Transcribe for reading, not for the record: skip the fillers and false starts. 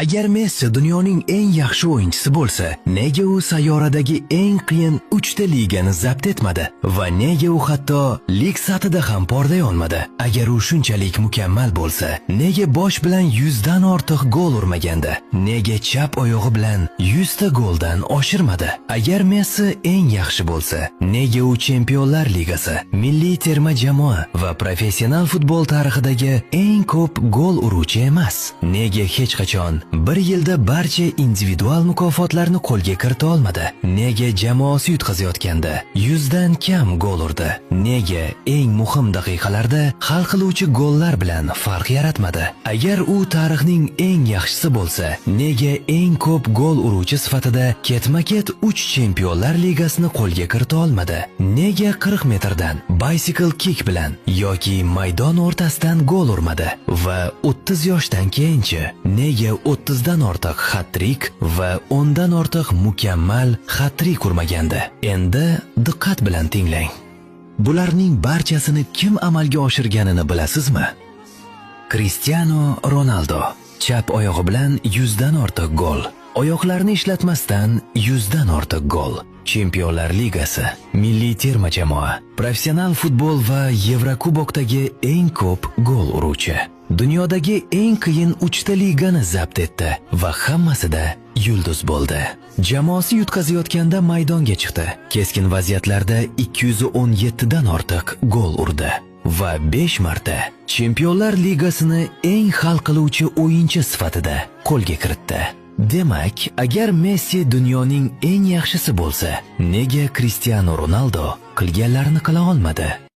Agar Messi dunyoning eng yaxshi o'yinchisi bo'lsa, nega u sayyoradagi eng qiyin 3 ta ligani zabt etmadi va nega u hatto lig sathida ham porlay olmadi? Agar u shunchalik mukammal bo'lsa, nega bosh bilan 100 dan ortiq gol urmagandi? Nega chap oyog'i bilan 100 ta goldan oshirmadi? Agar Messi eng yaxshi bo'lsa, nega u Chempionlar Ligasi, milliy terma jamoa va professional futbol tarixidagi eng ko'p gol uruvchi emas? Nega hech qachon bir yilda barcha individual mukofotlarni qo'lga kirita olmadi? Nega jamoasi yutqazayotganda 100 dan kam gol urdi? Nega eng muhim daqiqalarda hal qiluvchi gollar bilan farq yaratmadi? Agar u tarixning eng yaxshisi bo'lsa, nega eng ko'p gol uruvchi sifatida ketma-ket 3 Chempionlar Ligasini qo'lga kirita olmadi? Nega 40 metrdan bicycle kick bilan yoki maydon o'rtasidan gol urmadi? Va 30 yoshdan keyinchi nega 30 dan ortiq hat-trik va 10 dan ortiq mukammal hat-trik urmagandi? Endi diqqat bilan tinglang. Bularning barchasini kim amalga oshirganini bilasizmi? Cristiano Ronaldo chap oyog'i bilan 100 dan ortiq gol. Oyoqlarni ishlatmasdan 100 dan ortiq gol. Chempionlar Ligasi, milliy terma jamoa, professional futbol va Yevrokubokdagi eng ko'p gol uruvchi. Dunyodagi eng qiyin 3 ta ligani zabt etdi va hammasida yulduz bo'ldi. Jamoasi yutqazayotganda maydonga chiqdi. Keskin vaziyatlarda 217 dan ortiq gol urdi va 5 marta Chempionlar Ligasini eng hal qiluvchi o'yinchi sifatida qo'lga kiritdi. Demak, agar Messi dunyoning eng yaxshisi bo'lsa, nega Cristiano Ronaldo qilganlarini qila olmadi?